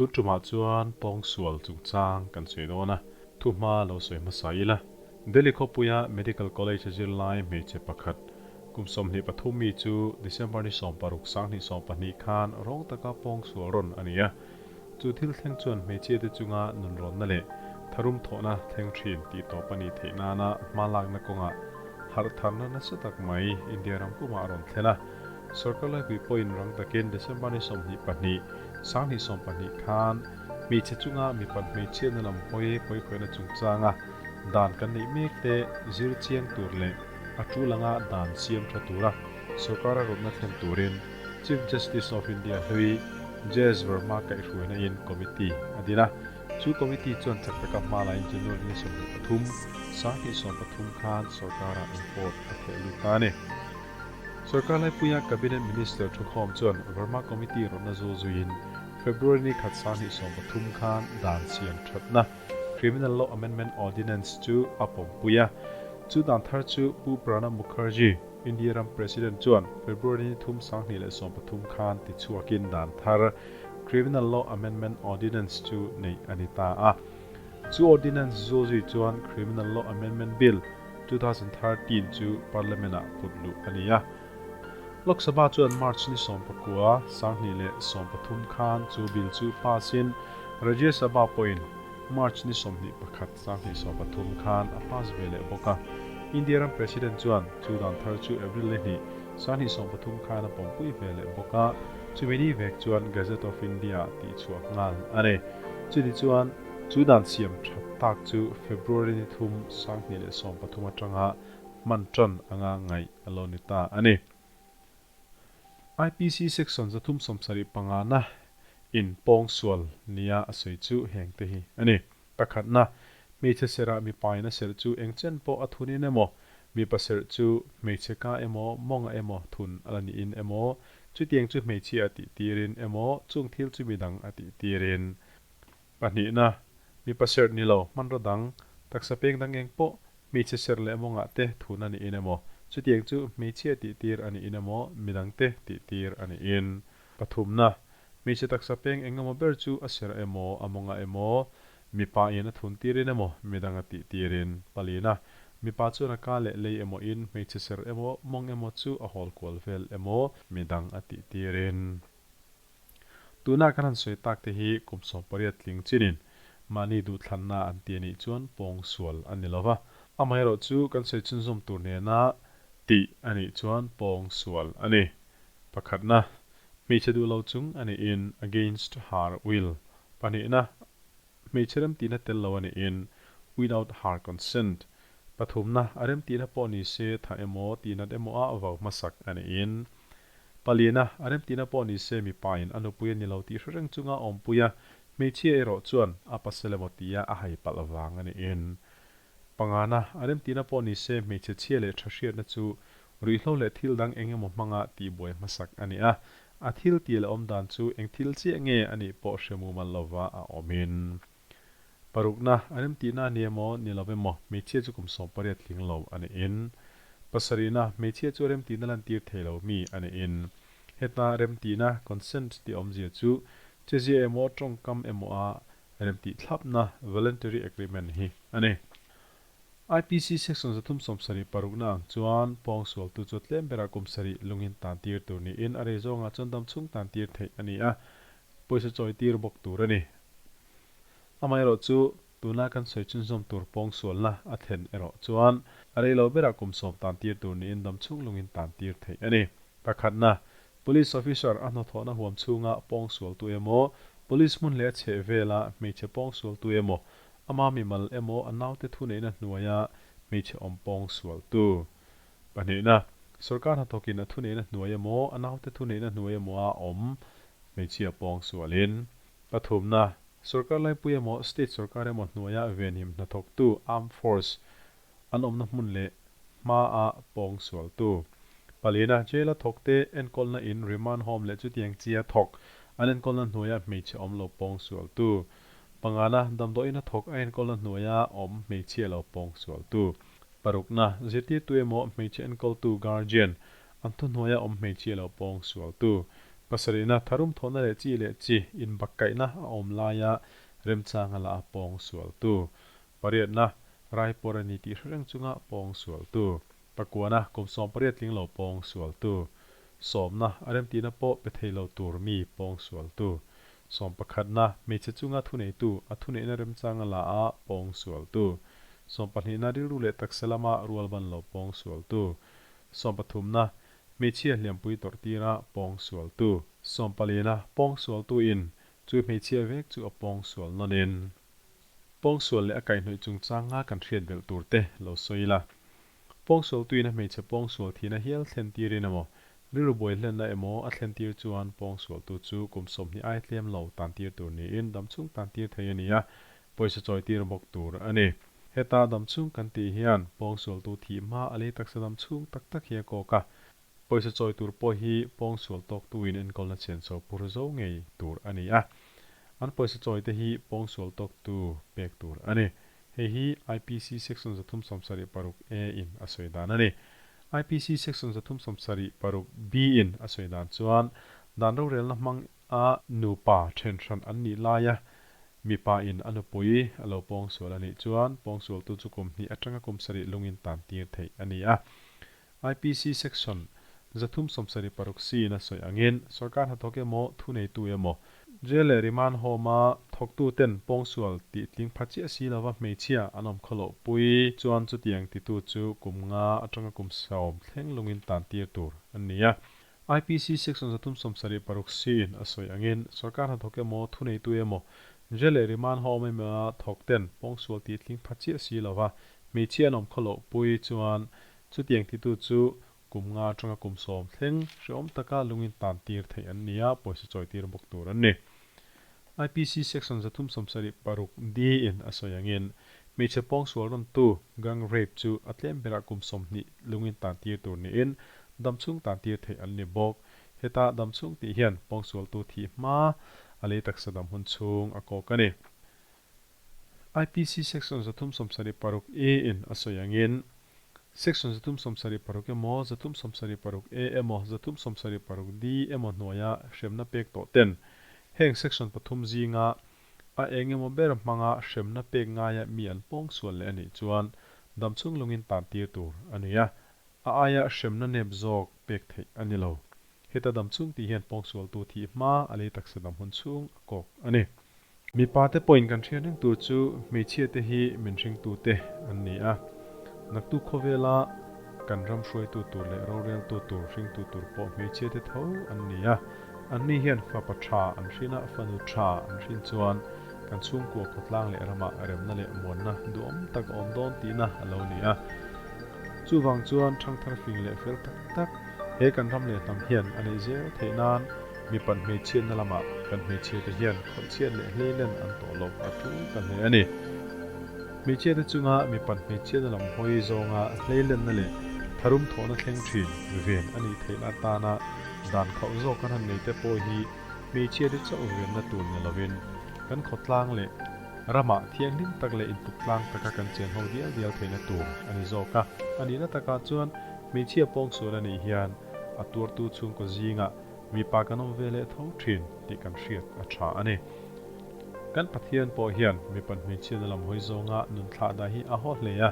Tun tumah chuan pawngsual chungchang kan sawi dawn a, thuhma lo sawi hmasa ila. Delhi khawpuia Medical College a zirlai hmeichhe pakhat kum 23 mi chu December ni 16 2012 khan rawng taka pawngsual rawn a ni a. Chu thil thleng chuan hmeichhiate chunga nunrawnna leh tharum thawhna thleng thin tih tawp a nih theih nana hma lakna kawngah harh tharna nasa tak mai India ram pumah a rawn thlen a. Sorkar laipui pawhin rang takin December ni 22, 2012 khan hmeichhe chunga mipat hmeichhiatna lam hawi pawikhawihna chungchanga dan kan neih mek te zir chiang tur leh a tul anga dan siam tha tura sorkara rawtna thlen turin Chief Justice of India hlui JS Verma kaihhruaina in committee a din a. Chu committee chuan chak taka hma lain January ni 23, 2013 khan sorkara report a theh lut ta a ni. Sorkar laipuia Cabinet Minister thukhawm chuan Verma Committee rawtna zul zuiin February ni khat 2013 khan dan siam thatna Criminal Law Amendment Ordinance chu a pawmpui a. Chu dan thar chu Pu Pranab Mukherjee, India ram President chuan February ni thum 2013 khan tichhuakin dan thar Criminal Law Amendment Ordinance chu neih a ni ta a. Chu Ordinance zul zui chuan Criminal Law Amendment Bill, 2013 chu Parliament-ah put luh a ni a. Lok Sabha chuan March ni 19, 2013 khan chu bill chu pass-in Rajya Sabha pawhin March ni 21, 2013 khan a pass ve leh bawk a. India ram President chuan chu dan thar chu April ni hnih, 2013 khan a pawmpui ve leh bawk a, chumi ni vek chuan Gazette of India-ah tihchhuah nghal a ni. Chuni chuan chu dan siam tha tak chu February ni thum 2013 atanga hman tan anga ngaih a lo ni ta a ni. IPC Section 375 na in pawngsual nia a sawi chu heng te hi a ni. Pakhatna, hmeichhe serah mipain a serh chu eng chen pawh a thunin emaw, mipa serh chu hmeichhe ka emaw, mawnga emaw thun a la niin emaw, chutiang chu hmeichhia a tih tirin emaw, chung thil chu midang a tih tirin. Pahnihna, mipa serh ni lo, hmanraw dang, taksa peng dang eng pawh, hmeichhe serh leh mawngah te thun a niin emaw, chutiang chu hmeichhia tih tir a niin emaw, midang te tih tir a niin. Pathumna, hmeichhe taksa peng eng emaw ber chu a serh emaw, a mawngah emaw, mipa in a thun tirin emaw, midang a tih tirin. Palina, mipa chuan a ka leh lei emaw in hmeichhe serh emaw, mawng emaw chu a hawl kual vel emaw, midang a tih tirin. Tuna kan han sawi tak te hi kum 18 tling chinin mahni duhthlanna an ti anih chuan pawngsual a ni lova, amaherawh chu kan sawi chhunzawm tur nena tih anih chuan pawngsual a ni. Pakhatna, hmeichhe duh lo chung a niin against her will. Pahnihna, hmeichhe remtihna tel lo a niin without her consent. Pathumna, a remtihna pawh ni se tha emaw tihnat emaw a vau hmasak a niin. Palina, a remtihna pawh ni se mipain a nupui a ni lo tih hre reng chunga awmpui a, hmeichhia erawh chuan a pasal emaw tia a hai palh vang a niin. Pangana, a remtihna pawh ni se hmeichhe chhia leh tha hriatna chu ruihhlo leh thil dang eng emaw hmanga tihbuai hmasak a ni a, a thil tih leh awm dan chu eng thil chiah nge a nih pawh hre mumal lova a awmin. Parukna, a remtihna a ni emaw, ni lo emaw, hmeichhia chu kum 18 tling lo a niin. Pasarihna, hmeichhia chu a remtihna lantir thei lo mi a niin. Heta remtihna, consent, tih awmzia chu chezia emaw, tawngkam emaw a remtih thlapna, voluntary agreement, hi a ni. IPC Section 376 na ang chuan pawngsualtu chu tlem berah kum sarih lungin tantir tur niin a rei zawngah chuan damchhung tantir theih a ni a, pawisa chawi tir bawk tur a ni. Amaherawh chu tuna kan sawi chhunzawm tur pawngsualna a thlen erawh chuan a rei lo berah kum 10 tan tir tur niin damchhung lungin tan tir theih a ni. Pakhatna, Police officer a hnawthawhna huam chhunga pawngsualtu emaw, police hmun leh a chheh vela hmeichhe pawngsualtu emaw, ama mimal emaw a naute thuneihna hnuaia hmeichhe awm pawngsualtu. Pahnihna, Sorkar hnathawkin a thuneihna hnuai emaw, a naute thuneihna hnuai emaw a awm hmeichhia pawngsualin. Pathumna, Sorkar laipui emaw, state sorkar emaw hnuaia venhim hnathawktu, armed force, an awmna hmun leh hmaa pawngsualtu. Palina, Jail-a thawkte enkawlna in, remand home leh chutiang chia thawk an enkawlna hnuaia hmeichhe awm lo pawngsualtu. Pangana, Damdawiin a thawk a enkawlna hnuaia awm hmeichhia lo pawngsualtu. Parukna, zirtirtu emaw hmeichhe enkawltu, guardian, an thuhnuaia awm hmeichhia lo pawngsualtu. Pasarihna, Tharum thawhna leh chi leh chi inbakkaihna a awm laia remchanga la a pawngsualtu. Pariatna, Raipuar a ni tih hre reng chunga pawngsualtu. Pakuana, Kum 18 tling lo pawngsualtu. Sawmna, A remtihna pawh pe thei lo tur mi pawngsualtu. Sawmpakhatna, Hmeichhe chunga thuneitu, a thuneihna remchanga la a pawngsualtu. Sawmpahnihna, Rilru leh taksa lama rualban lo pawngsualtu. Sawmpathumna, Hmeichhia hliampui tawrh tira pawngsualtu. Sawmpalina, Pawngsualtu in chu hmeichhia vek chu a pawngsual nawnin. Pawngsual leh a kaihhnawih chungchanga kan hriat belh tur te lo sawi ila. Pawngsualtuin a hmeichhe pawngsual thihna hial thlen tirin emaw, rilru buai hlenna emaw a thlen tir chuan pawngsualtu chu kum 20 ai tlem lo tan tir tur niin damchhung tan tir thei a ni a, pawisa chawi tir bawk tur a ni. Heta damchhung kan tih hian pawngsualtu thih hma a lei taksa damchhung tak tak hi a kawk a, pawisa chawi tur pawh hi pawngsual tawktuin enkawlna senso phur zo ngei tur a ni a, an pawisa chawi te hi pawngsual tawktu pek tur a ni. Hei hi IPC Section 376 A in a sawi dan a ni. IPC Section 376 B in a sawi dan chuan dan rorelna hmang a nupa then hran an nih laia mipa in a nupui a lo pawngsual a nih chuan pawngsualtu chu kum hnih atanga kum sarih lungin tan tir theih a ni a. IPC Section 376 C in a sawi angin sorkar hnathawk emaw thuneitu emaw Jail leh remand home a thawktu ten pawngsual tih tling pha chiah si lova hmeichhia an awm khawloh pui chuan chutiang titu chu kum nga atanga kum 10 thleng lungin tan tir tur an ni a. IPC Section 376 C in a sawi angin sorkar hnathawk emaw thuneitu emaw jail leh remand home emaw a thawk ten pawngsual tih tling pha chiah si lova hmeichhia an awm khawloh pui chuan chutiang titu chu Kum nga atanga kum 10 thleng hrehawm taka lungin tan tir theih an ni a, pawisa chawi tir bawk tur an ni. IPC Section 376 D in a sawi angin, hmeichhe pawngsual rawntu, gang rape, chu a tlem berah kum 20 lungin tan tir tur niin damchhung tan tir theih an ni bawk. Heta damchhung tih hian pawngsualtu thih hma a lei taksa dam hun chhung a kawk a ni. IPC Section 376 A in a sawi angin, Section 376 emaw, 376 A emaw, 376 D emaw hnuaia hremna pek tawh ten heng section pathum zinga a eng emaw ber hmanga hremna pek ngaia mi an pawngsual leh a nih chuan damchhung lungin tan tir tur a ni a, a aia hremna nep zawk pek theih a ni lo. Heta damchhung tih hian pawngsualtu thih hma a lei taksa dam hun chhung a kawk a ni. Mipa te pawhin kan hriat reng tur chu hmeichhia te hi min hringtu te an ni a. Naktu khawvela kan ram hruaitu tur leh roreltu tur hringtu tur pawh hmeichhia te tho an ni a. Anni hian fapa tha an hrin a, fanu tha an hrin chuan kan chhungkua khawtlang leh ramah remna leh muanna duhawm tak a awm dawn tihna a lo ni a. Chuvang chuan thangthar fing leh fel tak tak he kan ram leh hnam hian a neih zel theih nan mipan hmeichhiatna lamah kan hmeichhiate hian khawlhchhiat leh hleilen an tawh loh a tul ta hle a ni. Hmeichhiate chunga mipan hmeichhiatna lam hawi zawnga hleilenna leh tharum thawhna thleng thin ven a nih theihna atana dan khauh zawk kan han nei te pawh hi hmeichhiate chauh venna tur ni lovin kan khawtlang leh ramah thianghlim tak leh intuk tlang taka kan chen ho dial dial theihna tur a ni zawk a. A nihna takah chuan hmeichhia pawngsual a nih hian a tuartu chhungkaw zingah mipa kan awm ve leh tho thin tih kan hriat a tha a ni. Kan Pathian pawh hian mipa hmeichhiatna lam hawi zawnga nun thlah dah hi a haw hle a,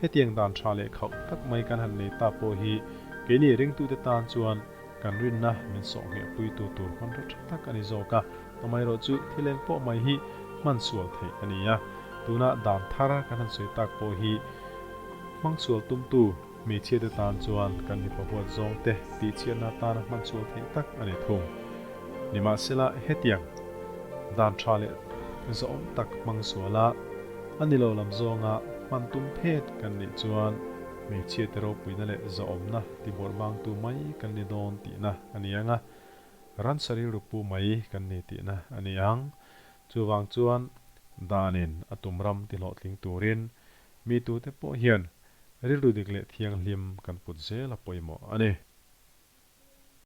hetiang dan tha leh khauh tak mai kan han nei ta pawh hi keini ringtute tan chuan kan rinna min sawh nghehpuitu tur hmanraw tha tak a ni zawk a, amaherawhchu thil eng pawh mai hi hman sual theih a ni a, tuna dan thar kan han sawi tak pawh hi hmang sual tumtu Hmeichhiate tan chuan kan mipa huat zawng te tihchhiatna atana hman sual theih tak a ni thung. Nimahsela, hetiang dan tha leh zahawm tak hmang suala a ni lo lam zawnga hman tum phet kan nih chuan hmeichhiate ropuina leh zahawmna tibawrh bangtu mai kan ni dawn tihna a ni ang a, ransa rilru pu mai kan ni tihna a ni ang. Chuvang chuan danin a tum ram tihlawhtling turin mi tute pawh hian Rilru dik leh thianghlim kan put zel a pawimawh a ni.